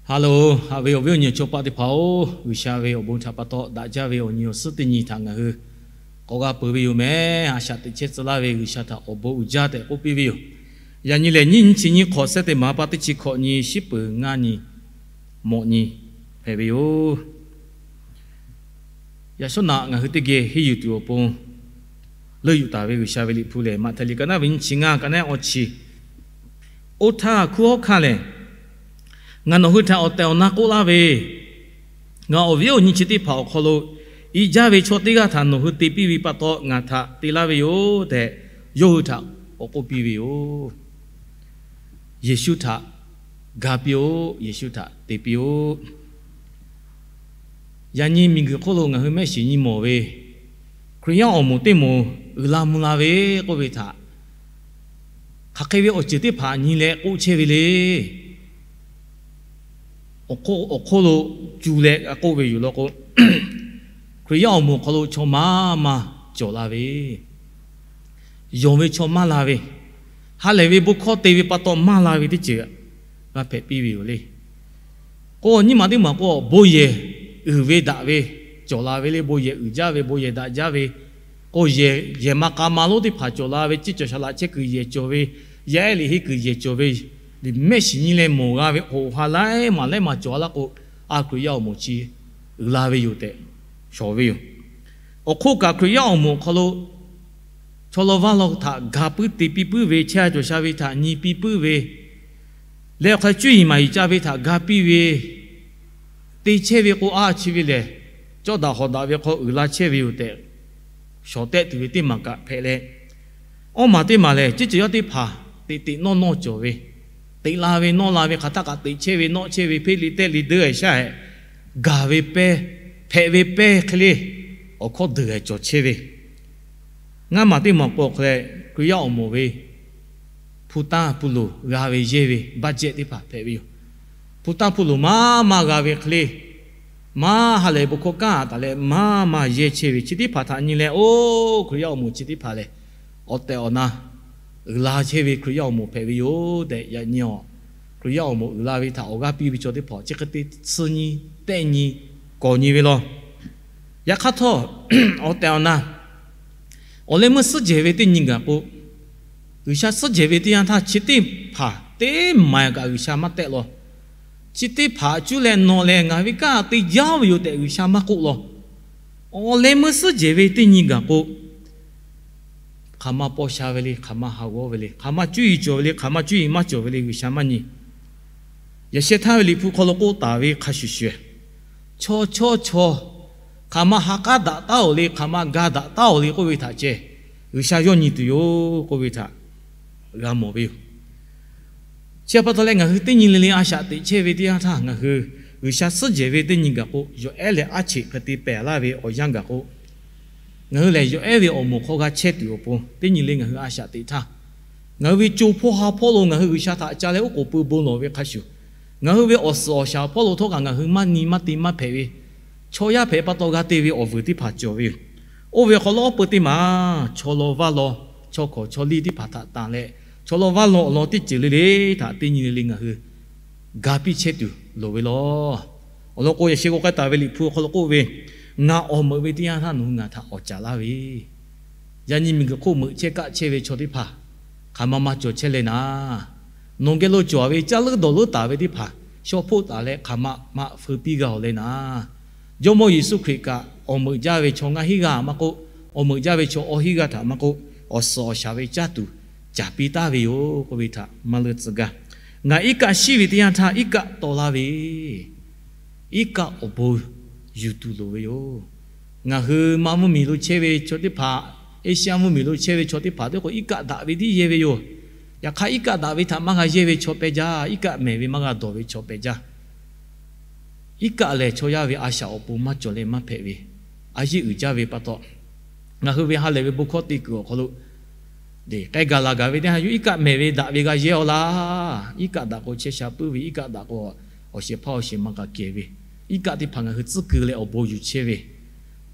Hello, haꞈ ve awˬ viˉ awˬ nyi awˬ chaw paˆ teˇ hpaˍ-oˬ, G'uiˬsha ve awˬ bon htaꞈ pa taw daꞈ jaˇ ve awˬ nyi awˬ suhˉ teˇ nyi htaꞈ ngaˬ hui k'awꞈ g'a peuˬ ve yoˬ meh. A shaꞈ teꞈ chehˇ tcuh laˇ ve G'uiˬsha htaꞈ awˬ bon uiˍ jaˇ tehꞈ k'oˆ piˇ ve yoˬ. Yaꞈ nyi lehˬ, nyiˇ nyi chi nyiˇ hk'awꞈ sehˉ teˇ maˍ pa teˇ chi hkawꞈ nyi shiˉ peuˍ ngaˇ nyi mawꞈ nyi hpehꞈ ve yoˬ. Yaꞈ shawˉ naꞈ ngaˬ hui teˇ geh henˇ yuˬ tuˬ awˬ pon leuˆ yuˬ taˍ ve G'uiˬsha ve Liꞈ hpu lehˬ, Maꞈhtehˍ liꞈ ka naˉ ve nyiˇ chi ngaˇ, ka naˉ awˇ chi, Oˇ htaˇ hkunˉ hawˉ hkanˇ lehˬ, ngaˬ nawˬ hui htaꞈ awˬ tehˬ awˬ na k'oˆ laˇ ve, ngaˬ awˬ viˉ awˬ nyi chi teˇ hpaˍ awˬ hk'aw lo iꞈ jaˇ ve chaw teˇ g'aˇ htaꞈ nawˬ hui te piˇ ve pa taw ngaˬ htaꞈ te laˇ ve yoˬ tehꞈ, yawˇ hui htaꞈ k'awꞈ k'oˆ piˇ ve yoˬ. Yeˍsuˆ htaꞈ ga piˇ-oˆ. Yeˍsuˆ htaꞈ te piˇ-oˆ. Yaꞈ nyi miˬguiˬ hk'oˆ lo ngaˬ hui mehˆ shiˍ nyi mawˬ ve, Hkriꞈ yaˇ awˬ moˍ teˇ moˍ uiˍ la mvuh la ve k'oˆ ve htaꞈ hk'aˬ hk'e ve awˬ ceuˬ teˇ hpaˍ nyi leh k'oˆ chehˇ ve le. Awˬ hk'oˆ lo cu leh g'a k'oˆ ve yoˬ law k'o, Hkriꞈ yaˇ awˬ moˍ awˬ hk'aw lo chaw maˇ maˇ cawˬ la ve, yonˍ ve chaw maˇ la ve, ha lehˬ ve bon hkawˇ te ve pa taw maˇ la ve teˇ ceuˬ g'a hpehꞈ piˇ ve yoˬ le. K'o, nyiˇ maˬ teˇ maˬ k'o, bon yehˬ uiˍ ve daꞈ ve cawˬ la ve le. Bon yehˬ uiˍ jaˇ ve, bon yehˬ daꞈ jaˇ ve, k'o, yehˬ, yehˬ ma k'a ma lonˉ teˇ hpaˍ cawˬ la ve, ceˇ cawˬ shaˍ laꞈ chehˇ kuiˬ yehˬ cawˬ ve, yaˇ ehˉ liꞈ henˇ kuiˬ yehˬ cawˬ ve, mehˆ shiˍ nyi leh mawˬ g'a ve k'o, ha laiˉ maˬ laiˉ maˬ cawˬ laˇ k'o, a Hkriꞈ yaˇ awˬ moˍ chi uiˍ la ve yoˬ tehꞈ shawˍ ve yoˬ. Awˬ hk'oˆ kaꞈ, Hkriꞈ yaˇ awˬ moˍ awˬ hk'aw lo chaw law vaˇ law htaꞈ ga puiˉ te piˇ puiˉ ve, chehˇ sha cawˬ sha ve htaꞈ nyi piˇ puiˉ ve, leh awˬ hk'a cuˇ yiˍ maˍ yiˍ ca ve htaꞈ ga piˇ ve, te chehˇ ve k'o, a chi ve lehˬ, cawˇ daꞈ hawˍ daꞈ ve hk'aw uiˍ la chehˇ ve yoˬ tehꞈ shawˍ tehˆ tuˬ ve teˇ maˬ kaꞈ hpehꞈ leh, awˇ maˬ teˇ maˬ lehˬ, ceˇ ceuˬ yaˇ teˇ hpaˍ teꞈ teꞈ nawˇ nawˇ cawˬ ve, teꞈ la ve nawˇ la ve hk'aˬ htaˇ kaꞈ teꞈ chehˇ ve nawˇ chehˇ ve, hpeˇ liꞈ tehˆ liꞈ deu-e shaˉ-e, gaˬ ve pehˇ, hpehꞈ ve pehˇ hk'e le, awˬ hkawˇ deuˬ-e cawˬ chehˇ ve. Ngaˇ maˬ teˇ maˬ k'o hk'e leh, Hkriꞈ yaˇ awˬ moˍ ve hpu tanˇ hpu loˍ g'a ve yehˇ ve budget teˇ hpaˍ hpehꞈ ve yoˬ. Hpu tanˇ hpu loˍ maˇ maˇ g'a ve hk'e le, maˇ ha lehˬ bon hkawˇ kanˉ taˍ leh maˇ maˇ yehˇ chehˇ ve chi teˇ hpaˍ htaꞈ nyi leh, oˇ Hkriꞈ yaˇ awˬ moˍ chi teˇ hpaˍ lehˬ, awˬ tehˬ awˬ na uiˍ la chehˇ ve Hkriꞈ yaˇ awˬ moˍ hpehꞈ ve yoˬ tehꞈ yaꞈ nyi awˬ, Hkriꞈ yaˇ awˬ moˍ uiˍ la ve htaꞈ awˬ g'aˇ piˇ ve chaw teˇ hpaˍ chi hk'e te tsuhˇ nyi, tehˆ nyi, kawˍ nyi ve law. Yaꞈ hk'aˇ htawˇ, awˬ tehˬ awˬ na awˬ leh meuˇ suhˉ jehˬ ve teˇ nyi gaˬ k'o, G'uiˬsha suhˉ jehˬ ve teˇ yanˇ htaˇ chi teˇ hpaˍ teˇ maˬ kaꞈ G'uiˬsha maˇ tehˆ law. Chi teˇ hpaˍ cuˇ leh nawˬ lehˬ ngaˬ ve kanˉ te jaˇ ve yoˬ tehꞈ G'uiˬsha maˇ k'oˆ law. Awˬ leh meuˇ suhˉ jehˬ ve teˇ nyi gaˬ k'o, hk'aˬ ma paw sha ve le, hk'aˬ ma ha g'awˇ ve le, hk'aˬ ma cuˇ yiˍ cawˬ ve le, hk'aˬ ma cuˇ yiˍ maˇ cawˬ ve le, G'uiˬsha maˇ nyi. Yaꞈ sheh htaˇ ve Liꞈ hpu hk'aw lo k'oˆ taˍ ve hk'a shuˍ shuˍ, chaw chaw chaw hk'aˬ ma ha k'aˉ daꞈ taˉ-oˬ le, hk'aˬ ma ga daꞈ taˉ-oˬ le k'oˆ ve htaꞈ ceh, G'uiˬsha yawˇ nyi tuˬ yoˬ k'oˆ ve htaꞈ g'a mawˬ ve yoˬ. Chi pa taw leh ngaˬ hui teˇ nyi le le a shaꞈ teꞈ chehˇ ve teˇ yanˇ htaˇ, ngaˬ hui G'uiˬsha suhˉ jehˬ ve teˇ nyi gaˬ k'o, yawˬ ehˉ leh aˉ cheꞈ hk'e te pehˬ laˇ ve awˬ yanˇ gaˬ k'o, ngaˬ hui lehˬ yawˬ ehˉ ve awˬ moˍ hk'aw g'a chehˇ tuˬ awˬ pon teˇ nyi le ngaˬ hui a shaꞈ teꞈ htaˇ, ngaˬ hui ve co hpawˇ ha hpawˇ lo ngaˬ hui G'uiˬsha htaꞈ ca leh oˉ k'oˍ pui bon lawˬ ve hk'a shuˍ, ngaˬ hui ve awˬ suhˍ awˬ shaˍ hpawˇ lo htawˇ kaꞈ ngaˬ hui maˇ nyi maˇ te maˇ hpehꞈ ve, chaw yaˇ hpehꞈ pa taw g'a te ve awˬ vuiˬ teˇ hpaˍ cawˬ ve yoˬ. Oˇ ve awˬ hk'aw lo awˬ peu teˇ maˬ chaw law vaˇ law, chaw hkawˍ chaw liˇ teˇ hpaˍ htaꞈ tanˬ leh, chaw law vaˇ law awˬ lawn teˇ ceuˬ le le htaꞈ teˇ nyi le le ngaˬ hui ga piˇ chehˇ tuˬ loˍ ve law. Awˬ lawn k'o, yaꞈ sheh k'o k'ai taˍ ve Liꞈ hpu awˬ hk'aw lo k'oˆ ve, Ngaˬ awˬ meuꞈ ve teˇ yanˇ htaˇ nawˬ hui ngaˬ htaꞈ awˍ caˍ laˇ ve, yaꞈ nyi miˬguiˬ hk'oˆ meuꞈ chehˇ kaˆ chehˇ ve chaw teˇ hpaˍ hk'aˬ ma ma cawˬ chehˇ leh naˍ, nawˬ geh lo cawˬ ve caˇ leuˉ dawˬ leuˉ taˍ ve teˇ hpaˍ shawˇ hpoˆ taˍ leh hk'aˬ ma ma feu piˇ g'a-oˬ leh naˍ, Jawˇmawˇ Yeˍsuˆ Hkriꞈ kaꞈ awˬ meuꞈ jaˇ ve chaw ngaˇ hinˉ g'aˇ maˇ k'oˆ, awˬ meuꞈ jaˇ ve chaw awˬ hinˉ g'aˇ htaꞈ maˇ k'oˆ, awˬ suhˍ awˬ shaˍ ve caˇ tuˬ caˍ piˇ taˍ ve yoˬ k'oˆ ve htaꞈ maˇ leuˆ tcuh gaˇ. Ngaˬ iˉ kaˆ shiˉ ve teˇ yanˇ htaˇ iˉ kaˆ taw laˇ ve, iˉ kaˆ awˬ bon yuˬ tuˬ loˍ ve yoˬ. Ngaˬ hui Manˇ mvuhˇmiˬ lo chehˇ ve chaw teˇ hpaˍ, Eˇshaˆ mvuhˇmiˬ lo chehˇ ve chaw teˇ hpaˍ teˇ k'o iˉ kaˆ daꞈ ve tiˉ yehˇ ve yoˬ. Yaꞈ hk'aˇ iˉ kaˆ daꞈ ve htaꞈ maˇ g'a yehˇ ve chaw pehˇ jaˇ. Iˉ kaˆ mehˍ ve maˇ g'a dawˬ ve chaw pehˇ jaˇ. Iˉ kaˆ lehˬ chaw yaˇ ve a shaꞈ awˬ pon maˇ cawˬ leh maˇ hpehꞈ ve, a yeˇ uiˍ jaˇ ve pa taw, ngaˬ hui ve ha lehˬ ve bon hkawˇ te kuiˬ awˬ hk'aw lo k'ai gaˬ laˬ gaˬ ve teˇ ha yuˬ iˉ kaˆ mehˍ ve daꞈ ve g'a yehˇ-aw laˇ. Iˉ kaˆ daꞈ k'o chehˇ sha puiˉ ve, iˉ kaˆ daꞈ k'o awˬ shehˍ hpaˇ awˬ shehˍ ma kaꞈ kehˬ ve, iˉ kaˆ teˇ hpaˍ ngaˬ hui tcuhˉ kuiˬ leh awˬ bon yuˬ chehˇ ve,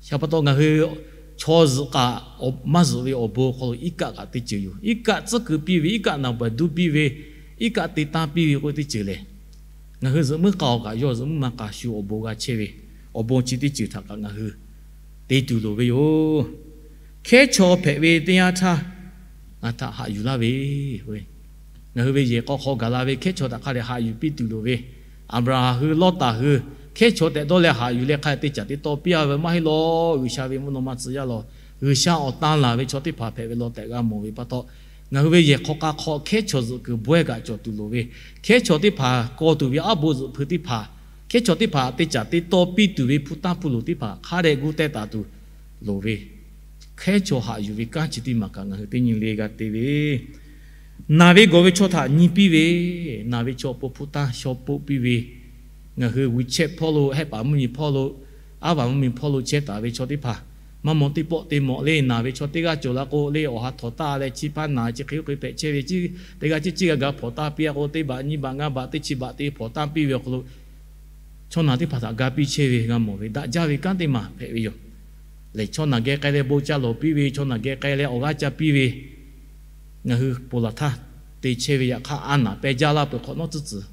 shaˍ pa taw ngaˬ hui chaw zuhꞈ kaꞈ maˇ zuhꞈ ve awˬ bon awˬ hk'aw lo iˉ kaˆ kaꞈ teˇ ceuˬ yoˬ. Iˉ kaˆ tcuhˉ kuiˬ piˇ ve, iˉ kaˆ naˬ baˬ duˇ piˇ ve, iˉ kaˆ te tanˇ piˇ ve k'oˆ teˇ ceuˬ lehˬ, Ngaˬ hui zuhꞈ muiˉ k'a-oˬ kaꞈ yawˇ zuhꞈ muiˉ ma k'a shu awˬ bon g'a chehˇ ve, awˬ bon chi teˇ ceuˬ htaꞈ kaꞈ ngaˬ hui te tuˬ loˍ ve yoˬ. Hkehˉ chaw hpehꞈ ve teˇ yanˇ htaˇ, ngaˬ htaꞈ haꞈ yuˬ laˇ ve, ngaˬ hui ve yehˬ k'aw hk'aw gaˬ la ve hkehˉ chaw htaꞈ hk'a dehꞈ haꞈ yuˬ piˇ tuˬ loˍ ve, Aˍbraˍhanˍ hui, Lawˇtaˍ hui, hkehˉ chaw tehꞈ dawˇ leh haꞈ yuˬ leh hk'a dehꞈ te caˍ te taw piˇ-a ve maˇ heˆ law. G'uiˬsha ve mvuhˇ naw ma tcuh yaˇ law, G'uiˬsha awˬ tan laˬ ve chaw teˇ hpaˍ hpehꞈ ve law tehꞈ g'a mawˬ ve pa taw, ngaˬ hui ve yehˬ hk'aw k'a hk'aw hkehˉ chaw zuhꞈ kuiˬ bawehˇ kaꞈ cawˬ tuˬ loˍ ve, hkehˉ chaw teˇ hpaˍ kaw tuˬ ve aˉ bon zuhꞈ hpui teˇ hpaˍ, hkehˉ chaw teˇ hpaˍ te caˍ te taw piˇ tuˬ ve hpu tanˇ hpu loˍ teˇ hpaˍ hk'a dehꞈ gu teh taˍ tuˬ loˍ ve, hkehˉ chaw haꞈ yuˬ ve kanˉ chi teˇ maˬ kaꞈ ngaˬ hui teˇ nyi le g'a te ve, naˬ ve gawˬ ve chaw htaꞈ nyi piˇ ve, naˬ ve chaw awˬ pon hpu tanˇ shaw poˆ piˇ ve, ngaˬ hui WeChat hpawˇ lo, hehˆ paˍ mvuhˇmiˬ hpawˇ lo, aˉ vaˬ mvuhˇmiˬ hpawˇ lo chehˇ taˍ ve chaw teˇ hpaˍ, maˇ maw teˇ pawˆ te mawꞈ le, naˬ ve chaw teˇ g'aˇ cawˬ la k'o le, awˬ ha htawnˍ taˇ leh chi hpaˇ naˬ chi hk'e oˇ hk'e hpehꞈ chehˇ ve, teˇ g'aˇ ciˉ ciˉ g'a ga hpawnˬ tanˇ piˇ-a k'o, teˇ baꞈ nyiˇ baꞈ ngaˇ baꞈ teˇ chi baꞈ te hpawnˬ tanˇ piˇ ve awˬ hk'aw lo, chaw naˬ teˇ hpaˍ htaꞈ ga piˇ chehˇ ve g'a mawˬ ve, daꞈ jaˇ ve kanˉ teˇ maˬ hpehꞈ ve yoˬ. Lehˬ, chaw naˬ geh k'ai leh bon ca lawˬ piˇ ve, chaw naˬ geh k'ai leh awˬ g'aˇ ca piˇ ve, ngaˬ hui ponˬ laˬ htaˇ te chehˇ ve yaꞈ hk'aˇ, a naˍ peh jaˇ laˇ peuˬ hk'awꞈ nawˉ tcuhˉ tcuhˬ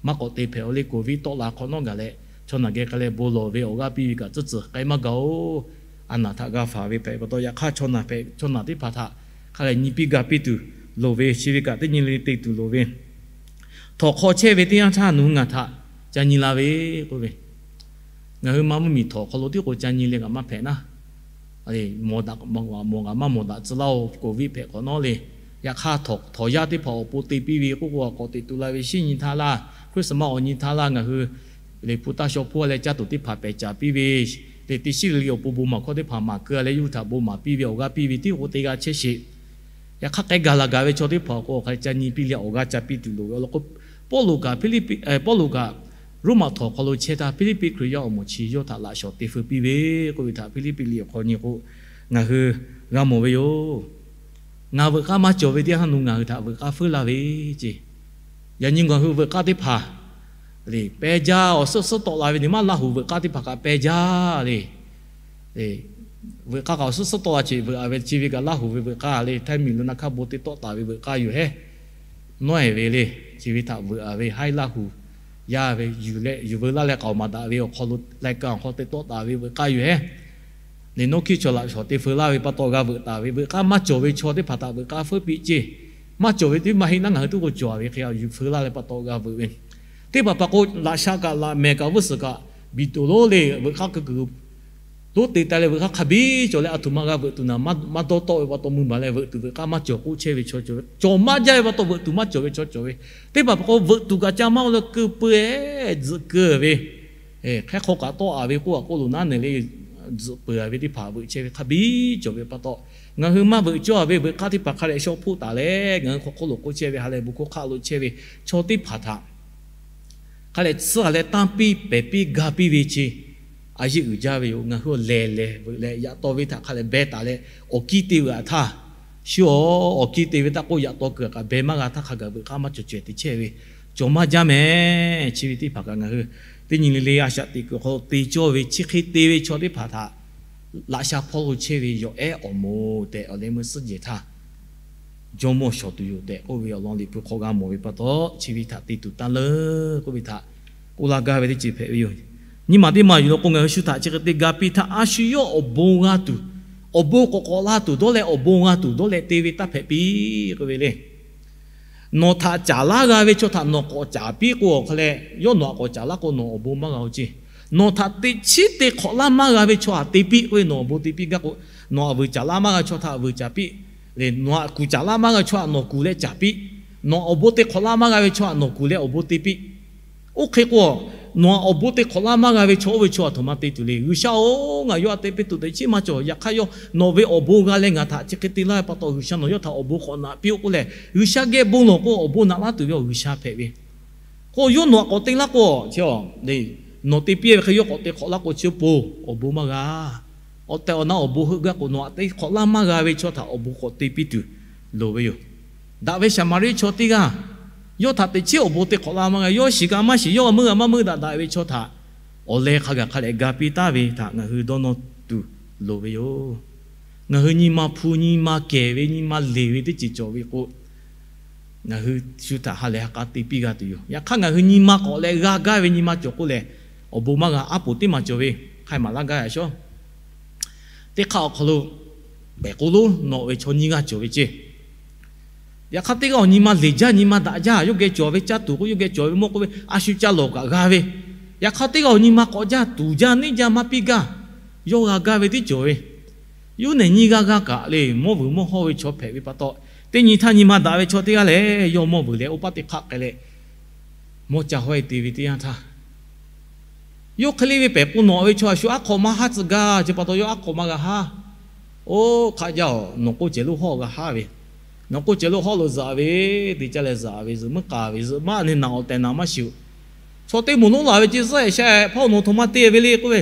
maˇ k'awꞈ te hpehꞈ-o le. Covid tawˆ la hk'awꞈ nawˉ gaˬ leh, chaw naˬ geh k'ai leh bon lawˬ ve awˬ g'aˇ piˇ ve kaꞈ tcuhˉ tcuhˬ k'ai maˇ gaˬ-oˬ. A naˍ htaꞈ g'a faˍ ve hpehꞈ pa taw, yaꞈ hk'aˇ chaw naˬ hpehꞈ, chaw naˬ teˇ hpaˍ htaꞈ hk'a leh nyi piˇ ga piˇ tuˬ loˍ ve, chi ve kaꞈ teˇ nyi le te tuˬ loˍ ve, htawnˍ hk'aw chehˇ ve teˇ yanˇ htaˇ nawˬ hui ngaˬ htaꞈ ca nyi la ve k'oˆ ve, ngaˬ hui ma mvuhˇmiˬ htawnˍ hk'aw lo tiˉ k'o ca nyi leh kaꞈ maˇ hpehꞈ naˉ, mawˬ daꞈ mawˬ kaꞈ maˇ mawˬ daꞈ tcuh laˇ-oˬ. Covid hpehꞈ hk'awꞈ nawˉ le. Yaꞈ hk'aˇ, htawnˍ yaˇ teˇ hpaˍ awˬ pon te piˇ ve k'oˆ k'o, k'awꞈ teꞈ tu la ve, shinˉ nyi htaˇ laˇ, Christmas awˬ nyi htaˇ laˇ, ngaˬ hui le hpu taˇ shaw hpawˇ leh caˇ tuˬ teˇ hpaˍ pehˬ caˍ piˇ ve, le teˇ shiˉ le awˬ pon bon maˍ hkawˇ teˇ hpaˍ maˍ keu leh yawˇ hui htaꞈ bon maˍ piˇ ve awˬ g'aˇ piˇ ve tiˉ k'o te g'a chehˇ sheˍ. Yaꞈ hk'aˇ, k'ai gaˬ laˬ gaˬ ve chaw teˇ hpaˍ awˬ hk'aw ca nyi piˇ leh awˬ g'aˇ ca piˇ tuˬ loˍ ve awˬ lawn k'o, Pawˇluꞈ kaꞈ Hpiˇliˇpiˆ, Pawˇluꞈ kaꞈ Roˉmaꞈ htawnˍ hk'aw lo chehˇ htaˇ, Hpiˇliˇpiˆ Hkriꞈ yaˇ awˬ moˍ chi yawˇ htaꞈ laꞈ shawˍ te feu piˇ ve k'oˆ ve htaꞈ Hpiˇliˇpiˆ liꞈ awˬ hk'aw nyi k'o, ngaˬ hui g'a mawˬ ve yoˬ. Ngaˬ veuꞈ k'aˇ maˇ cawˬ ve teˇ yanˇ htaˇ nawˬ ngaˬ hui htaꞈ veuꞈ k'aˇ feuˉ laˇ ve ceˇ. Yaꞈ nyi ngaˬ hui veuꞈ k'aˇ teˇ hpaˍ le, peh jaˇ awˬ suhˉ suhˉ tawˆ la ve, nyi ma Laˇhuˍ veuꞈ k'aˇ teˇ hpaˍ kaꞈ peh jaˇ le. Veuꞈ k'aˇ kaꞈ awˬ suhˉ suhˉ tawˆ la ce, veuꞈ-a ve chi ve kaꞈ Laˇhuˍ ve veuꞈ k'aˇ le, Htaiˇ miˬ lo na hk'aˇ bon te tawˆ taˍ ve veuꞈ k'aˇ yoˬ hehˉ. Nawˉ-ehˍ ve le, chi ve htaꞈ veuꞈ-a ve haiˉ Laˇhuˍ yaˇ ve yuˬ leh yuˬ veu laˇ leh k'aoˍ maˍ daꞈ ve awˬ hk'aw lo laiˍ kaꞈ awˬ hk'aw te tawˆ taˍ ve veuꞈ k'aˇ yoˬ hehˉ. Nawˉ hkiˇ chaw laꞈ shawˍ te feu laˇ ve pa taw g'a veuꞈ taˍ ve, veuꞈ k'aˇ maˇ cawˬ ve chaw teˇ hpaˍ htaꞈ veuꞈ k'aˇ feuˉ piˇ ceˇ. Maˇ cawˬ ve teˇ maˇ heˆ naˉ, ngaˬ hui tuˉ k'o cawˬ-a ve hk'e yuˬ feu laˇ leh pa taw g'a veuꞈ ve. Teˇ hpaˍ hpaˍ k'o, laꞈ sha kaꞈ laꞈ mehˍ kaꞈ vuiˇ suhˍ kaꞈ biˬ toˍ lonˉ le, veuꞈ k'aˇ keu kuiˬ lonˉ te taˍ leh veuꞈ k'aˇ hk'a biˇ cawˬ leh, a htoꞈ ma g'a veuꞈ tuˬ naˍ, maˇ dawˇ tawˆ ve pa taw mui baˬ leh veuꞈ tuˬ veuꞈ k'aˇ maˇ cawˬ k'oˆ chehˇ ve chaw cawˬ ve, cawˬ maˇ jaˇ ve pa taw veuꞈ tuˬ maˇ cawˬ ve chaw cawˬ ve. Teˇ hpaˍ hpaˍ k'o, veuꞈ tuˬ kaꞈ ca maˇ-o leh keu peu-e, tzuhꞈ keu ve, hk'e hk'aw kaꞈ tawˆ-a ve k'oˆ-a k'oˆ lo naˉ neˬ le, tzuhꞈ peu-a ve teˇ hpaˍ veuꞈ chehˇ ve hk'a biˇ cawˬ ve pa taw, ngaˬ hui maˇ veuꞈ cawˇ-a ve veuꞈ k'aˇ teˇ hpaˍ hk'a dehꞈ shaw hpoˆ taˍ leh, ngaˬ hui hk'aw hk'oˆ lo k'oˆ chehˇ ve ha lehˬ bon hkawˇ hk'aˆ lo chehˇ ve chaw teˇ hpaˍ htaꞈ hk'a dehꞈ tsuhˇ-a leh tanˇ piˇ pehˍ piˇ ga piˇ ve chi a yeˇ uiˍ jaˇ ve yoˬ. Ngaˬ hui awˬ lehˬ lehˬ veuꞈ leh yaꞈ taw ve htaꞈ hk'a dehꞈ beh taˍ leh awˬ kiˇ te veuꞈ-a htaˇ, shu-a, awˬ kiˇ te ve htaˇ k'oˆ yaꞈ taw kuiˬ kaꞈ beh maˇ g'a htaˇ hk'a gaˬ veuꞈ k'aˇ maˇ cawˬ cawehˬ te chehˇ ve, cawˬ maˇ jaˇ mehˍ. Chi ve teˇ hpaˍ kaꞈ ngaˬ hui teˇ nyi le le a shaꞈ teꞈ kuiˬ hk'aw lo te cawˇ ve chi hk'e te ve chaw teˇ hpaˍ htaꞈ laꞈ sha hpawˇ lo chehˇ ve yawˬ ehˉ awˬ moˍ tehꞈ awˬ leh meuˇ suhˉ jehˬ htaˇ, jawˇmawˇ shawˍ tuˬ yoˬ tehꞈ k'oˆ ve awˬ lawn Liꞈ hpu hk'aw g'a mawˬ ve pa taw, chi ve htaꞈ te tuˬ taˇ leuˉ k'oˆ ve htaꞈ k'oˆ laˇ gaˇ ve teˇ ceuˬ hpehꞈ ve yoˬ. Nyi maˬ teˇ maˬ yuˬ law k'o, ngaˬ hui shu htaꞈ chi hk'e te ga piˇ htaˇ, a shu yawˇ awˬ bon g'a tuˬ, awˬ bon k'awꞈ k'awꞈ la tuˬ dawˇ leh awˬ bon g'a tuˬ dawˇ leh te ve taˇ hpehꞈ piˇ k'oˆ ve le. Nawˬ htaꞈ caˍ laˇ g'a ve chaw htaꞈ nawˬ k'awꞈ caˍ piˇ k'o, awˬ hk'a leh yawˇ nawˬ htaꞈ k'awꞈ caˍ laˇ k'o nawˬ awˬ bon maˇ g'a-o ceˇ. Nawˬ htaꞈ teꞈ chiˉ te hk'awꞈ laˇ maˇ g'a ve chaw htaꞈ te piˇ k'oˆ ve, nawˬ awˬ bon te piˇ gaˇ k'o, nawˬ htaꞈ vuiˬ caˍ laˇ maˇ g'a ve chaw htaꞈ vuiˬ caˍ piˇ le, nawˬ htaꞈ kuˬ caˍ laˇ maˇ g'a ve chaw htaꞈ nawˬ kuˬ leh caˍ piˇ. Nawˬ awˬ bon te hk'awꞈ laˇ maˇ g'a ve chaw htaꞈ nawˬ kuˬ leh awˬ bon te piˇ. Oˇ hk'e k'o, nawˬ htaꞈ awˬ bon te hk'awꞈ laˇ maˇ g'a ve chaw oˇ ve chaw a htoꞈ ma te tuˬ le. G'uiˬsha-oˬ, ngaˬ yawˇ htaꞈ te piˇ tuˬ teꞈ chiˉ maˇ cawˬ. Yaꞈ hk'aˇ yawˇ nawˬ ve awˬ bon g'a leh ngaˬ htaꞈ chi hk'e te laˇ ve pa taw, G'uiˬsha nawˬ yawˇ htaꞈ awˬ bon k'awꞈ naꞈ piˇ-oˆ k'oˆ leh, G'uiˬsha geh bon lawˬ k'o awˬ bon naꞈ laˇ tuˬ ve awˬ G'uiˬsha hpehꞈ ve k'o, yawˇ nawˬ htaꞈ k'awꞈ te laˇ k'o, nawˬ te piˇ ve hk'e yawˇ k'awꞈ te hk'awꞈ laˇ k'o, chi po awˬ bon maˇ g'a. Awˬ tehˬ awˬ na awˬ bon heuˆ gaˇ k'o, nawˬ htaꞈ te hk'awꞈ laˇ maˇ g'a ve chaw htaꞈ awˬ bon k'awꞈ te piˇ tuˬ loˍ ve yoˬ. Daꞈ ve Saˍmaˍriˆ chaw teˇ g'aˇ, yawˇ htaꞈ teꞈ chiˉ awˬ bon te hk'awꞈ laˇ maˇ g'a. Yawˇ shiˍ kaꞈ maˇ shiˍ, yawˇ g'a meuˇ g'a maˇ meuˇ daꞈ daꞈ ve chaw htaꞈ awˬ leh hk'a gaˬ hk'a dehꞈ ga piˇ taˍ ve htaꞈ ngaˬ hui dawˇ nawˇ tuˬ loˍ ve yoˬ. Ngaˬ hui nyi ma hpu, nyi ma kehˬ ve, nyi ma leˬ ve teˇ ceuˬ cawˬ ve k'o, ngaˬ hui shu htaꞈ ha lehˬ ha k'a te piˇ g'a tuˬ yoˬ. Yaꞈ hk'aˇ, ngaˬ hui nyi ma k'awꞈ leh g'a gaˇ ve nyi ma cawˬ k'oˆ lehˬ, awˬ bon maˇ g'a, aˉ poˍ teˇ maˬ cawˬ ve hk'ai maˍ laˇ gaˇ yaꞈ shawˉ. Teˇ hk'aˇ awˬ hk'aw lo pehˬ k'o lonˉ nawꞈ ve chaw nyiˇ g'aˇ cawˬ ve ceˇ. Yaꞈ hk'aˇ, teˇ g'aˇ awˬ nyi ma leˬ jaˇ, nyi ma daꞈ jaˇ, yawˇ geh cawˬ ve caˇ tuˬ k'o, yawˇ geh cawˬ ve mawˇ k'oˆ ve, a shu ca lawˬ kaꞈ g'a ve. Yaꞈ hk'aˇ, teˇ g'aˇ awˬ nyi ma k'awꞈ jaˇ, tuˍ jaˇ, neˇ jaˇ, maˇ piˇ gaˇ, yawˇ g'a gaˇ ve tiˉ cawˬ ve. Yawˇ nehˬ nyi g'a g'a kaꞈ le, mawˇ vuiˬ mawˇ hawˇ ve chaw hpehꞈ ve pa taw, teˇ nyi htaˇ nyi ma daꞈ ve chaw teˇ g'aˇ lehˬ, yawˇ mawˇ vuiˬ leh oˇ paˆ teˇ hk'aˆ k'ai leh, mawˇ ca hawehˇ te ve teˇ yanˇ htaˇ, yawˇ hk'e le ve pehˬ k'o nawꞈ ve chaw a shu aˉ hk'awꞈ maˇ haˉ tcuh gaˇ ce pa taw, yawˇ aˉ hk'awꞈ maˇ g'a haˉ. Oˇ hk'aˆ jaˇ-oˬ, nawˬ k'oˆ cehˬ lonˉ hawˇ g'a haˉ ve, nawˬ k'oˆ cehˬ lonˉ hawˇ lo zuhꞈ ve, te caˇ leh zuhꞈ ve, zuhꞈ meuˇ k'aˍ ve, zuhꞈ maˇ neˇ naꞈ awˬ tehˬ naꞈ maˇ shiˍ-oˬ. Chaw teˇ moˍ lonˉ laˬ ve ce zuhˆ-e sheh hpawˇ nawˬ htoꞈ ma te ve le k'oˆ ve,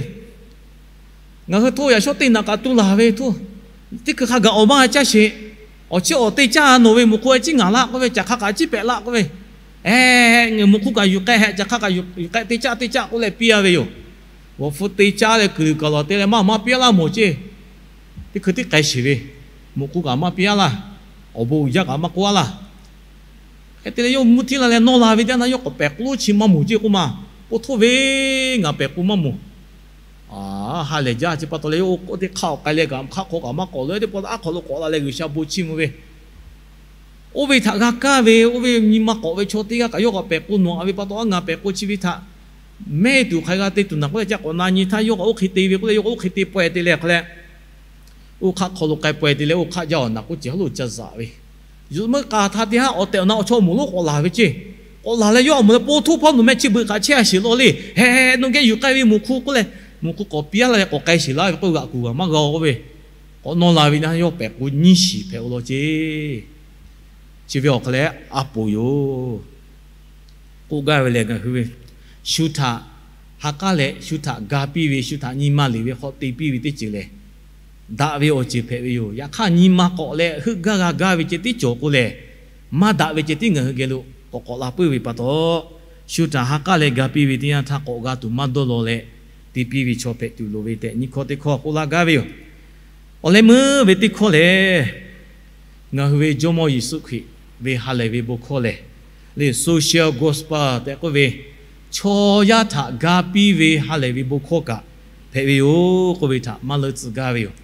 ngaˬ hui hto yaꞈ shawˉ teˇ naꞈ kaꞈ tu laˬ ve hto, teˇ hkui hk'a gaꞈ awˬ maˇ g'a caˇ sheˍ. Awˬ chiˉ awˬ te caˇ nawˬ ve muꞈ hk'u a ciˉ ngaˬ laˇ k'oˆ ve, caˬ hk'a kaꞈ ciˉ pehꞈ laˇ k'oˆ ve, e, muꞈ hk'u kaꞈ yuˬ k'ai heh, caˬ hk'a kaꞈ yuˬ k'ai te caˇ te caˇ k'oˆ leh piˇ a ve yoˬ. G'awˬ hpu te caˇ leh kuiˬ luˬ kaˬ lawˬ te leh maˇ maˇ piˇ laˇ mawˬ ceˇ. Teˇ hkui tiˉ k'ai sheˍ ve, muꞈ hk'u kaꞈ maˇ piˇ a laˇ, awˬ bon uiˍ jaˇ kaꞈ maˇ k'oˆ a laˇ. Hk'e te leh yawˇ mvuhˇ htiˇ la leh nawˇ la ve teˇ yanˇ, yawˇ k'awꞈ pehˬ k'o lonˉ chi maˇ moˍ ceˇ k'oˆ ma. K'oˆ htoˇ ve, ngaˬ pehˬ k'o maˇ moˍ. Ha lehˬ jaˇ ce pa taw leh, yawˇ oˇ teˇ hk'aˆ awˬ k'ai leh kaꞈ hk'aˆ hk'aw kaꞈ maˇ k'awꞈ leh, teˇ pawˆ aˉ hk'aw lo k'awꞈ la leh G'uiˬsha bon chiˇ mvuh ve, oˇ ve htaꞈ g'a kaˇ ve, oˇ ve nyi ma k'awꞈ ve chaw teˇ g'aˇ kaꞈ yawˇ k'awꞈ pehˬ k'o nawꞈ a ve pa taw, a ngaˬ pehˬ k'o chi ve htaꞈ mehˆ tuˬ hk'aˬ hk'e g'a te tuˬ naˬ k'oˆ leh, ca k'awꞈ na nyi htaˇ yawˇ k'awꞈ oˇ hk'e te ve k'oˆ leh, yawˇ k'awꞈ oˇ hk'e te pawehˇ te leh hk'a leh, oˇ hk'aˆ hk'aw lo k'ai pawehˇ te leh, oˇ hk'aˆ jaˇ awˬ naˬ k'oˆ cehˬ hawˉ lo ca zaꞈ ve, zuhꞈ meuˇ k'aˍ htaˇ te haˉ awˬ tehˬ awˬ na awˬ chaw moˍ lonˉ k'awꞈ laˬ ve ceˇ. K'awꞈ laˬ leh yawˇ a moˍ leh po htoˇ hpawˇ nawˬ meh chi beuꞈ kaꞈ chehˇ a sheˍ law le, heh, nawˬ geh yuˬ k'ai ve muꞈ hk'u k'oˆ leh, muꞈ hk'u k'awꞈ piˇ a laˇ leh k'awꞈ k'ai sheˍ laˇ ve k'oˆ g'aꞈ kuˬ g'aꞈ maˇ g'a-o k'oˆ ve, k'awꞈ nawˇ la ve na yawˇ pehˬ k'o nyiˇ shiˍ hpehꞈ-o law ceˇ. Chi ve awˬ hk'aw leh aˉ poˍ yoˬ. K'oˆ gaˇ ve lehˬ, ngaˬ hui ve shu htaꞈ ha k'aˉ leh shu htaꞈ ga piˇ ve, shu htaꞈ nyi ma leˬ ve hk'aw te piˇ ve teˇ ceuˬ lehˬ, daꞈ ve awˬ ceuˬ hpehꞈ ve yoˬ. Yaꞈ hk'aˇ, nyi ma k'awꞈ leh heuˆ gaˇ g'a gaˇ ve ceh tiˉ cawˬ k'o lehˬ, maˇ daꞈ ve ceh tiˉ ngaˬ hui geh lo k'awꞈ k'awꞈ la puiˉ ve pa taw, shu htaꞈ ha k'aˉ leh ga piˇ ve teˇ yanˇ htaˇ k'awꞈ g'a tuˬ maˇ dawˇ law leh, te piˇ ve chaw hpehꞈ tuˬ loˍ ve tehꞈ nyi hkawˇ teˇ hkawˇ k'oˆ laˇ gaˇ ve yoˬ. Awˬ leh meuˇ ve teˇ hkawˇ lehˬ, ngaˬ hui ve Jawˇmawˇ Yeˍsuˆ Hkriꞈ ve ha lehˬ ve bon hkawˇ lehˬ, le social gospel tehꞈ k'oˆ ve, chaw yaˇ htaꞈ ga piˇ ve ha lehˬ ve bon hkawˇ kaꞈ hpehꞈ ve yoˬ k'oˆ ve htaꞈ maˇ leuˉ tcuh gaˇ ve yoˬ.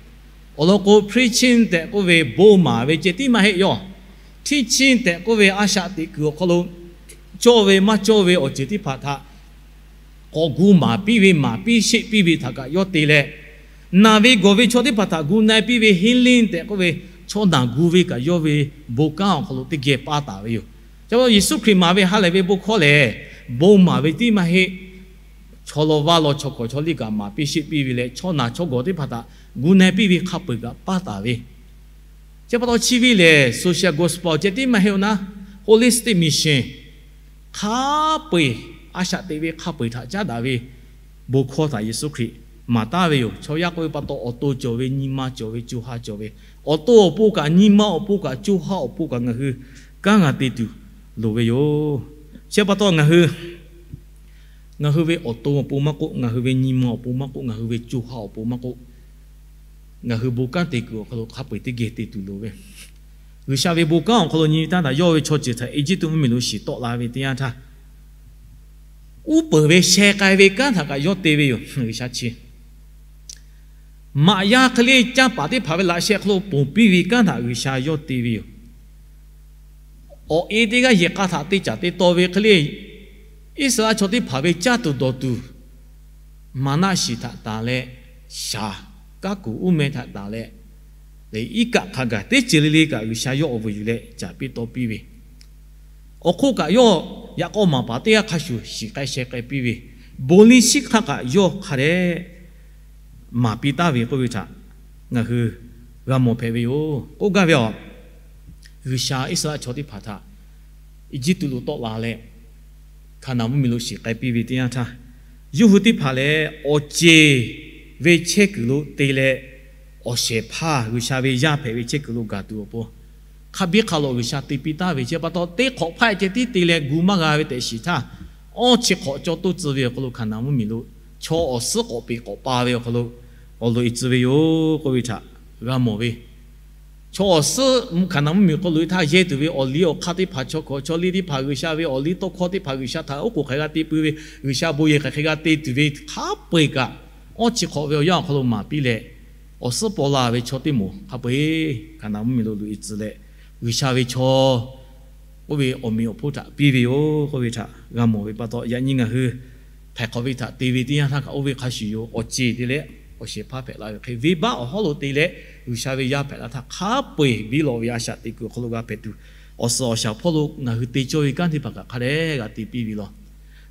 Awˬ lawn k'o, preaching tehꞈ k'oˆ ve bon maˍ ve ceh tiˉ maˇ heˆ yawˇ. Teaching tehꞈ k'oˆ ve a shaꞈ teꞈ kuiˬ awˬ hk'aw lo cawˇ ve maˇ cawˇ ve awˬ ceuˬ teˇ hpaˍ htaꞈ k'awꞈ gu maˍ piˇ ve, maˍ piˇ sheˆ piˇ ve htaꞈ kaꞈ yawˇ te leh, naˬ ve gawˬ ve chaw teˇ hpaˍ htaꞈ gu na-e piˇ ve healing tehꞈ k'oˆ ve, chaw naˬ gu ve kaꞈ yawˇ ve bon kanˉ awˬ hk'aw lo teˇ geh paˇ taˍ ve yoˬ. Chi pa taw Yeˍsuˆ Hkriꞈ maˍ ve ha lehˬ ve bon hkawˇ lehˬ, bon maˍ ve tiˉ maˇ heˆ. Chaw law vaˇ law chaw hkawˍ chaw liˇ kaꞈ maˍ piˇ sheˆ piˇ ve leh, chaw naˬ chaw gawˬ teˇ hpaˍ htaꞈ gu na-e piˇ ve hk'a peu-eˬ kaꞈ paˇ taˍ ve. Chi pa taw chi ve lehˬ, social gospel ceh tiˉ maˇ heˆ-o naˉ, holistic mission, hk'a peu-eˬ, a shaꞈ teꞈ ve hk'a peu-eˬ htaꞈ caˉ daꞈ ve bon hkawˇ htaꞈ Yeˍsuˆ Hkriꞈ maˍ taˍ ve yoˬ. Chaw yaˇ k'oˆ ve pa taw, awˬ to cawˬ ve, nyi ma cawˬ ve, co ha cawˬ ve, awˬ to awˬ pon kaꞈ, nyi ma awˬ pon kaꞈ, co ha awˬ pon kaꞈ ngaˬ hui kanˉ g'a te tuˬ loˍ ve yoˬ. Chi pa taw ngaˬ hui, ngaˬ hui ve awˬ to awˬ pon maˇ k'oˆ, ngaˬ hui ve nyi ma awˬ pon maˇ k'oˆ, ngaˬ hui ve co ha awˬ pon maˇ k'oˆ, ngaˬ hui bon kanˉ te kuiˬ awˬ hk'aw lo hk'a peu-eˬ teˇ geh te tuˬ loˍ ve. G'uiˬsha ve bon kanˉ awˬ hk'aw lo nyi ve taˇ htaꞈ yawˇ ve chaw ceuˬ htaꞈ Eˇjiˇtuꞈ mvuhˇmiˬ lo shiˍ tawˆ la ve teˇ yanˇ htaˇ, uˉ peunˍ ve sheh k'ai ve kanˉ htaꞈ kaꞈ yawˇ te ve yoˬ. G'uiˬsha chi maꞈ yaˇ hk'e le canˇ paˍ teˇ hpaˍ ve laꞈ sheh hk'aw lo ponˬ piˇ ve kanˉ htaꞈ G'uiˬsha yawˇ te ve yoˬ. Awˬ e teˇ g'aˇ yehˬ k'a htaꞈ te caˍ te taw ve hk'e le, Iˉsaˍreˍlaˆ chaw teˇ hpaˍ ve caˇ tuˬ dawˬ tuˬ, maˍnaˆ shiˍ htaꞈ tanˬ leh, shaˍ, kaˉ kuˬ uˉ meh htaꞈ tanˬ leh, leh iˉ kaˆ hk'a gaˬ teˇ ceuˬ le le kaꞈ G'uiˬsha yawˇ awˬ vuiˬ yuˬ leh caˍ piˇ taw piˇ ve, awˬ hk'oˆ kaꞈ yawˇ yaꞈ k'aw maˍ paˍ teˇ g'aˇ hk'a shuˍ shiˍ k'ai sheh k'ai piˇ ve, bon liˇ shiˉ hk'aˇ kaꞈ yawˇ hk'a dehꞈ maˍ piˇ taˍ ve k'oˆ ve htaꞈ ngaˬ hui g'a mawˬ hpehꞈ ve yoˬ. K'oˆ gaˇ ve a, G'uiˬsha Iˉsaˍreˍlaˆ chaw teˇ hpaˍ htaꞈ Eˇjiˇtuꞈ lo tawˆ la leh, Hkaˍnanˍ mvuhˇmiˬ lo shiˍ k'ai piˇ ve teˇ yanˇ htaˇ, yawˇ hui teˇ hpaˍ lehˬ awˬ ceˬ ve chehˇ kuiˬ lo te leh, awˬ shehˍ hpaˇ G'uiˬsha ve yaˇ hpehꞈ ve chehˇ kuiˬ lo gaˬ tuˬ awˬ pon, hk'a biˇ hk'a lawꞈ G'uiˬsha te piˇ taˍ ve chi pa taw, teˇ hk'awꞈ hpaˇ ceh tiˉ te leh gu maˇ g'a ve tehꞈ shiˍ htaˇ, awˇ chi hk'awꞈ caw toˇ tcuh ve awˬ hk'aw lo Hkaˍnanˍ mvuhˇmiˬ lo chaw awˬ suhˉ k'awꞈ peꞈ k'awꞈ pa ve awˬ hk'aw lo awˬ loꞈ e tcuh ve yoˬ k'oˆ ve htaꞈ g'a mawˬ ve. Chaw awˬ suhˉ hkanˍ naˍ mvuhˇmiˬ hk'aw loꞈ e htaˇ yehˇ tuˬ ve awˬ liˇ awˬ hk'aˇ teˇ hpaˍ, chaw hkawꞈ chaw liˇ teˇ hpaˍ, G'uiˬsha ve awˬ liˇ tawˇ hkawˇ teˇ hpaˍ, G'uiˬsha htaꞈ oˉ k'oˍ hk'aˬ hk'e g'a te pui ve, G'uiˬsha bon yehˬ hk'aˬ hk'e g'a te tuˬ ve hk'a peu-eˬ kaꞈ, awˇ chi hk'awꞈ ve awˬ yanˇ awˬ hk'aw lo maˍ piˇ leh, awˬ suhˉ paw la ve chaw teˇ moˍ hk'a peu-eˬ hkanˍ naˍ mvuhˇmiˬ lo loꞈ e tcuh leh, G'uiˬsha ve chaw oˇ ve awˬ meꞈ awˬ hponˇ htaꞈ piˇ ve yoˬ k'oˆ ve htaꞈ g'a mawˬ ve pa taw, yaꞈ nyi ngaˬ hui htaiˍ hk'awꞈ ve htaꞈ te ve teˇ yanˇ htaˇ kaꞈ oˇ ve hk'a shuˍ yoˬ. Awˬ ceˬ te leh awˬ shehˍ hpaˇ hpehꞈ la ve hk'e, venˇbaˆ awˬ hawˉ lo te leh G'uiˬsha ve yaˇ hpehꞈ la htaˇ, hk'a peu-eˬ biˇ lawꞈ ve a shaꞈ teꞈ kuiˬ awˬ hk'aw lo g'a hpehꞈ tuˬ, awˬ suhˍ awˬ shaˍ hpawˇ lo ngaˬ hui te cawˇ ve kanˉ teˇ hpaˍ kaꞈ hk'a dehꞈ g'a te piˇ ve law.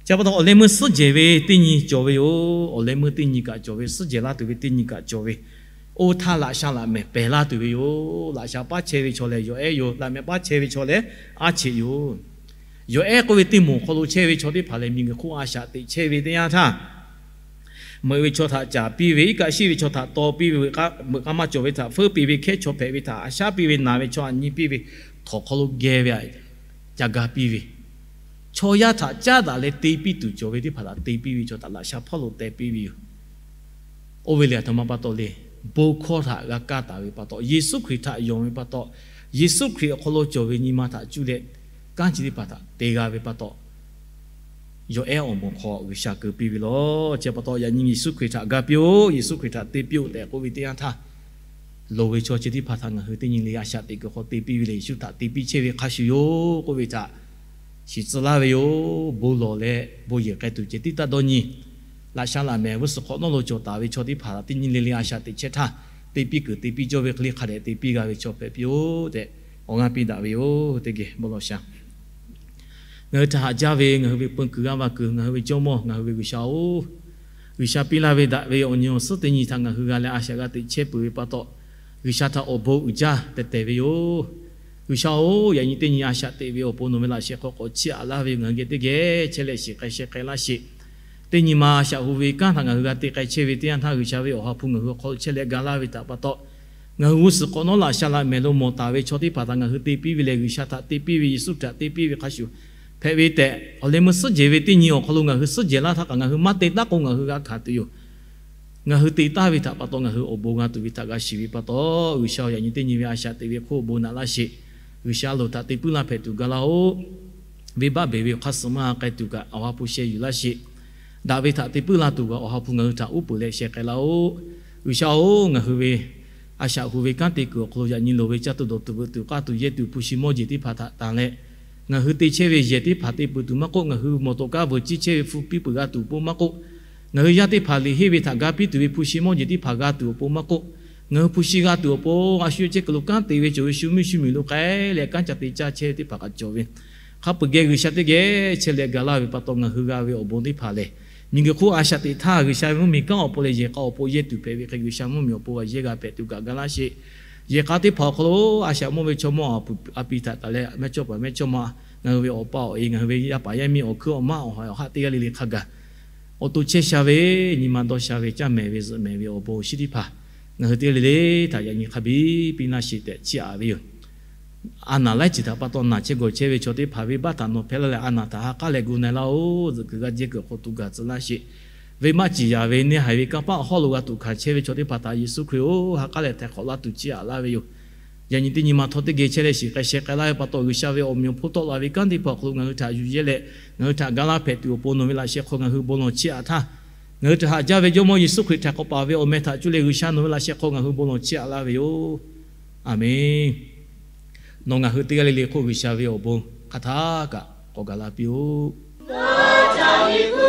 Chi pa taw, awˬ leh meuˇ suhˉ jehˬ ve teˇ nyi cawˬ ve yoˬ. Awˬ leh meuˇ teˇ nyi kaꞈ cawˬ ve, suhˉ jehˬ laˇ tuˬ ve teˇ nyi kaꞈ cawˬ ve, oˇ htaˇ laꞈ sha laꞈ mehˍ pehˬ laˇ tuˬ ve yoˬ. Laꞈ sha paˉ chehˇ ve chaw lehˬ yawˬ ehˉ yoˬ. Laꞈ mehˍ paˉ chehˇ ve chaw lehˬ aˉ cheꞈ yoˬ. Yawˬ ehˉ k'oˆ ve teˇ moˍ hk'aw lo chehˇ ve chaw teˇ hpaˍ lehˬ, miˬguiˬ hk'oˆ a shaꞈ teꞈ chehˇ ve teˇ yanˇ htaˇ, meuꞈ ve chaw htaꞈ caˍ piˇ ve, iˉ kaˆ shiˆ ve chaw htaꞈ taw piˇ ve, meuꞈ k'aˇ maˇ cawˬ ve htaꞈ feuˉ piˇ ve, hkehˉ chaw hpehꞈ ve htaꞈ a shaˉ piˇ ve, naˬ ve chaw htaꞈ nyi piˇ ve, htawnˍ hk'aw lo geh ve htaꞈ ca ga piˇ ve, chaw yaˇ htaꞈ caˉ daꞈ leh te piˇ tuˬ cawˬ ve teˇ hpaˍ htaꞈ te piˇ ve, chaw htaꞈ laꞈ sha hpawˇ lo teh piˇ ve yoˬ. Oˇ ve lehˬ, aˬ htoꞈ ma pa taw le. Bon hkawˇ htaꞈ g'a kaˇ taˍ ve pa taw, Yeˍsuˆ Hkriꞈ htaꞈ yonˍ ve pa taw, Yeˍsuˆ Hkriꞈ awˬ hk'aw lo cawˬ ve nyi ma htaꞈ cuˇ leh kanˉ chi teˇ hpaˍ htaꞈ te g'a ve pa taw, yawˬ ehˉ awˬ moˍ hk'aw G'uiˬsha keu piˇ ve law. Chi pa taw, yaꞈ nyi Yeˍsuˆ Hkriꞈ htaꞈ ga piˇ-oˆ, Yeˍsuˆ Hkriꞈ htaꞈ te piˇ-oˆ tehꞈ k'oˆ ve teˇ yanˇ htaˇ, loˍ ve chaw chi teˇ hpaˍ htaꞈ ngaˬ hui teˇ nyi le a shaꞈ teꞈ kuiˬ hk'aw te piˇ ve lehˬ, Yeˍsuˆ htaꞈ te piˇ chehˇ ve hk'a shuˍ yoˬ k'oˆ ve htaꞈ shiˍ tcuh laˇ ve yoˬ. Bon lawˬ leh bon yehˬ k'ai tuˬ ceh tiˉ taˇ dawˇ nyi. Laꞈ sha laꞈ mehˍ g'uˇ suhˍ hk'awꞈ nawˉ lo cawˬ taˍ ve chaw teˇ hpaˍ htaꞈ teˇ nyi le le a shaꞈ teꞈ chehˇ htaˇ, te piˇ kuiˬ te piˇ cawˇ ve hk'e le hk'a dehꞈ te piˇ g'a ve chaw hpehꞈ piˇ-oˆ tehꞈ awˬ g'aˇ piˇ daꞈ ve yoˬ. Teˇ geh bon lawˬ sha Ngaˬ hui htaꞈ haꞈ jaˇ ve ngaˬ hui ve peu kuiˬ g'aˇ va kuiˬ, ngaˬ hui ve Jawˇmawˇ, ngaˬ hui ve G'uiˬsha-oˬ, G'uiˬsha piˇ laˇ ve daꞈ ve awˬ nyi awˬ suhˉ teˇ nyi htaꞈ ngaˬ hui g'a leh a shaꞈ g'a teꞈ chehˇ peuˬ ve pa taw, G'uiˬsha htaꞈ awˬ bon uiˍ jaˇ tehˬ tehˬ ve yoˬ. G'uiˬsha-oˬ, yaꞈ nyi teˇ nyi a shaꞈ teꞈ ve awˬ pon nawˬ ve laꞈ sheh hk'aw k'awꞈ chiˇ aꞈ laˇ ve ngaˬ hui geh teˇ geh chehˇ leh shiˍ k'ai sheh k'ai laˇ sheˍ. Teˇ nyi ma a shaꞈ hu ve kanˉ htaꞈ ngaˬ hui g'a te k'ai chehˇ ve teˇ yanˇ htaˇ, G'uiˬsha ve Awˬ ha hpu ngaˬ hui awˬ hk'aw lo chehˇ leh ga laˇ ve htaꞈ pa taw, ngaˬ hui g'uˇ suhˍ hk'awꞈ nawˉ laꞈ sha laꞈ mehˍ lo mawˬ taˍ ve chaw teˇ hpaˍ htaꞈ ngaˬ hui te piˇ ve lehˬ, G'uiˬsha htaꞈ te piˇ ve, Yeˍsuˆ htaꞈ te piˇ ve hk'a shuˍ hpehꞈ ve tehꞈ, awˬ leh meuˇ suhˉ jehˬ ve teˇ nyi awˬ hk'aw lo ngaˬ hui suhˉ jehˬ laˇ htaˇ kaꞈ ngaˬ hui maˇ te taˉ k'o ngaˬ hui g'a hkanˍ tuˬ yoˬ. Ngaˬ hui te taˍ ve htaꞈ pa taw ngaˬ hui awˬ bon g'a tuˬ ve htaꞈ g'a shiˍ ve pa taw, G'uiˬsha-oˬ, yaꞈ nyi teˇ nyi ve a shaꞈ teꞈ ve hk'oˆ awˬ bon naꞈ laˇ sheˍ. G'uiˬsha loˍ htaꞈ te puiˉ laˇ hpehꞈ tuˬ ga laˇ-oˆ. Venˇbaˆ beˬ ve awˬ hk'aˇ suh maˇ k'ai tuˬ kaꞈ Awˬ ha hpu sheh yuˬ laˇ sheˍ. Daꞈ ve htaꞈ te puiˉ la tuˬ kaꞈ Awˬ ha hpu ngaˬ hui htaꞈ uˉ peunˍ leh sheh k'ai laˇ-oˆ. G'uiˬsha-oˬ, ngaˬ hui ve a shaꞈ hu ve kanˉ te kuiˬ awˬ hk'aw lo yaꞈ nyi loˍ ve caˇ tuˬ dawˬ tuˬ veuꞈ tuˬ k'aˇ tuˬ yehˇ tuˬ hpu shi mawˇ jeˬ teˇ hpaˍ htaꞈ tanˬ leh, ngaˬ hui te chehˇ ve yehˬ teˇ hpaˍ te peuˬ tuˬ maˇ k'oˆ, ngaˬ hui mawˬ tawꞈ kaˇ veuˬ ciˇ chehˇ ve hpu piˇ peuˬ g'a tuˬ awˬ pon maˇ k'oˆ, ngaˬ hui yaˇ teˇ hpaˍ liꞈ henˇ ve htaꞈ ga piˇ tuˬ ve hpu shi mawˇ jeˬ teˇ hpaˍ g'a tuˬ awˬ pon maˇ k'oˆ, ngaˬ hui hpu shi g'a tuˬ awˬ pon a shu yawˇ chehˇ kuiˬ lo kanˉ te ve cawˬ ve shu mvuhˇ shu miˬ lo k'ai leh kanˉ ca te caˇ chehˇ ve teˇ hpaˍ kaꞈ cawˬ ve, hk'a peu-eˬ geh G'uiˬsha teˇ geh chehˇ leh ga laˇ ve pa taw, ngaˬ hui g'a ve awˬ bon teˇ hpaˍ lehˬ, miˬguiˬ hk'oˆ a shaꞈ teꞈ htaˇ G'uiˬsha ve mvuhˇmiˬ kanˉ awˬ pon leh yehˬ k'a awˬ pon yehˇ tuˬ hpehꞈ ve hk'e, G'uiˬsha mvuhˇmiˬ awˬ pon g'a yehˇ g'a hpehꞈ tuˬ kaꞈ ga laˇ sheˍ. Yehˬ k'a teˇ hpaˍ awˬ hk'aw lo a shaꞈ mawˇ ve chaw mawˇ a pi htaꞈ taˍ leh mehˇchawˇ paˍ mehˇchawˇma, ngaˬ hui ve awˬ pa awˬ e, ngaˬ hui ve yaˇ paˍ yaˇ miˇ awˬ hkuiˉ awˬ maˇ awˬ ha awˬ haˆ teˇ g'aˇ le le hk'a gaˬ awˬ to chehˇ sha ve, nyi ma dawˇ sha ve, caˇ mehˍ ve zuhꞈ mehˍ ve awˬ bon awˬ shinˉ teˇ hpaˍ ngaˬ hui teˇ g'aˇ le le htaꞈ yaꞈ nyi hk'a biˇ piˇ laˇ sheˍ tehꞈ chiˇ aꞈ ve yoˬ. A naˬ laiˉ ceuˬ htaꞈ pa taw naˬ chehˇ gawˬ chehˇ ve chaw teˇ hpaˍ venˇbaˆ htaꞈ nawˬ hpehˇ laˇ leh a naˬ htaꞈ ha k'aˉ leh gu na-e laˇ-oˆ. Zuhꞈ kuiˬ g'aˇ jehˇ kuiˬ awˬ hk'aw lo gaˬ tcuh laˇ sheˍ. Venˇbaˆ ciˍ yaˍ ve neˇ haiˬ ve kanˇ paˆ awˬ hawˉ lo g'a tuꞈ hkanˍ chehˇ ve chaw teˇ hpaˍ htaꞈ Yeˍsuˆ Hkriꞈ-oˬ, ha k'aˉ leh htaiˍ hk'awꞈ laˇ tuˬ chiˇ aꞈ laˇ ve yoˬ. Yaꞈ nyi teˇ nyi ma htawˇ teˇ geh chehˇ leh shiˍ k'ai sheh k'ai laˇ ve pa taw, G'uiˬsha ve awˬ meꞈ awˬ hponˇ tawˆ la ve kanˉ teˇ hpaˍ awˬ hk'aw lo ngaˬ hui htaꞈ yuˬ yehˇ leh ngaˬ hui htaꞈ ga laˇ hpehꞈ tuˬ awˬ pon nawˬ ve laꞈ sheh hk'aw ngaˬ hui bon lawˬ chiˇ aꞈ htaˇ, ngaˬ hui htaꞈ haꞈ jaˇ ve Jawˇmawˇ Yeˍsuˆ Hkriꞈ htaiˍ hk'awꞈ paˍ ve awˬ meh htaꞈ cuˇ leh G'uiˬsha nawˬ ve laꞈ sheh hk'aw ngaˬ hui bon lawˬ chiˇ aꞈ laˇ ve yoˬ. Aˍmenˍ. Nawˬ ngaˬ hui teˇ g'aˇ le le hk'oˆ G'uiˬsha ve awˬ bon hk'aˬ htaˇ kaꞈ k'awꞈ gaˬ la piˇ-oˆ. Ngaˬ ca liꞈ hpu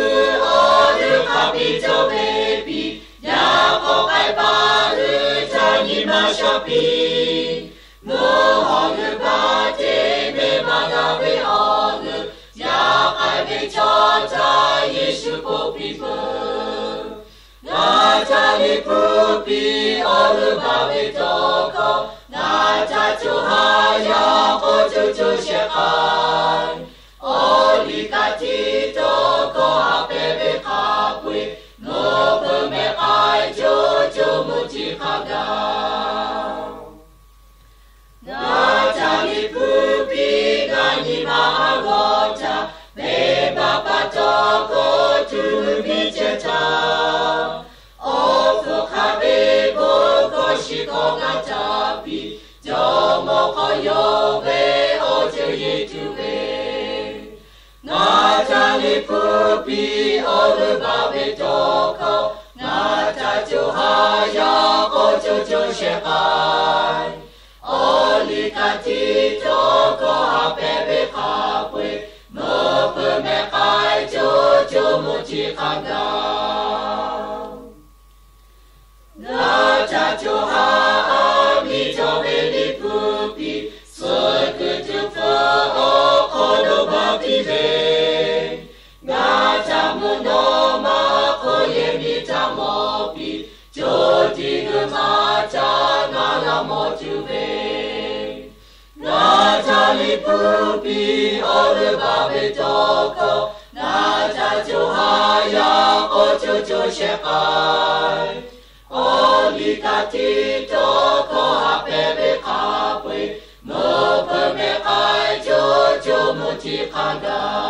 awˬ g'euˆ hk'a piˇ cawˇ ve piˇ, yaꞈ k'aw k'ai paˍ hui ca nyi ma sha piˇ. Mvuhˇ hawˬ g'uiˬ pa te meh maˇ g'a ve awˬ g'euˆ, yaꞈ k'ai ve chaw ca Yeˍsuˆ k'oˆ piˇ peuˬ. Ngaˬ ca liꞈ hpu piˇ awˬ g'euˆ baˬ ve tawˇ hkawˇ, ngaˬ ca co ha yaˇ k'awꞈ co co shehˍ k'ai. Awˬ liꞈ ka tiꞈ tawˇ hkawˇ haꞈ pehˍ ve hk'a peu-eˬ, mvuhˇ peuˬ mehˬ k'ai co co mvuhˇ tiˉ hk'a gaˬ. Ngaˬ ca liꞈ hpu piˇ g'a nyi ma a g'awˬ htaˇ, venˇbaˆ pa taw k'awꞈ tuˬ miˇ ceh htaˇ, awˬ hpfuhˇ hk'a ve bon hkawˇ shiˍ hkawˇ g'a ca piˇ, jawˇ Liꞈ hpu piˇ awˬ g'euˆ baˬ ve cawˬ hkawˇ, ngaˬ ca co ha yaˇ k'awꞈ co co shehˍ k'ai. Awˬ liˇ hk'a tiˉ cawˬ hkawˇ ha hpehꞈ ve hk'a peu-eˬ, meuꞈ peuˬ mehˬ k'ai co co mvuhˇ chi hk'a gaˬ. Ngaˬ ca co ha aˬ miˍ cawˬ ve Liꞈ hpu piˇ, suh kuiˬ tuˬ hpfuhˇ awˬ hk'aw lo baˬ piˇ ve, ngaˬ ca mvuhˇ naw ma hk'oˆ yehˬ miˬ ca mawˬ piˇ, co tiꞈ g'uiˬ ma ca ngaˬ la mawˬ tuˬ ve. Ngaˬ ca Liꞈ hpu piˇ awˬ g'euˆ baˬ ve cawˬ hkawˇ, ngaˬ ca co ha yaˇ k'awꞈ co co shehˍ k'ai. Awˬ liˇ hk'a tiˉ cawˬ hkawˇ ha hpehꞈ ve hk'a peu-eˬ, meuꞈ peuˬ mehˬ k'ai co co mvuhˇ chi hk'a gaˬ.